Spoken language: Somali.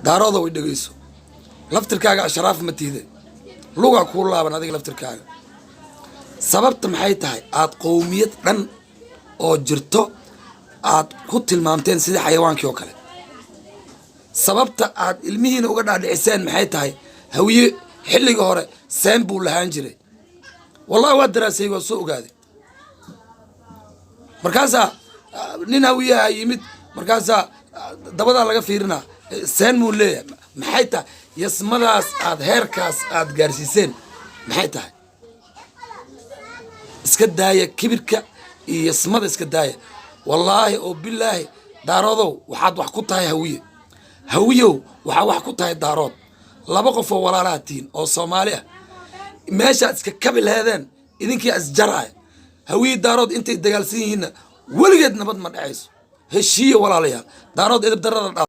Daarooda way dhegeyso, laftirkaaga ashraaf ma tiide, lugaa kuu laaban adiga laftirkaaga. Sababta maxay tahay aad qowmiyad dhan oo jirto aad ku tilmaamteen sidii xayawaankii oo kale? Sababta aad ilmihiina uga dhaadhiciseen maxay tahay? Hawiye xilliga hore seen buu lahaan jiray. Wallahi waa daraasay, waa soo ogaaday. Markaasaa nin hawiyaha yimid, markaasaa dabadaa laga fiirinaa, seen muu leeyahay. Maxay tahay yasmadaas aad heerkaas aad gaarsiiseen? Maxay tahay? Iska daaya kibirka iyo yasmada, iska daaya. Wallaahi oo bilaahi, Daaroodow, waxaad wax ku tahay Hawiye. Hawiyow, waxaa wax ku tahay Daarood. Laba qof oo walaalaha tihiin oo Soomaali ah, meeshaad iska kabi laheedeen idinkii isjaraaya. Hawiye, Daarood intay dagaalsan yihiinna weligeed nabad ma dhacayso. Heshiiya, walaalayaal. Daarood, edeb darada dhaaf.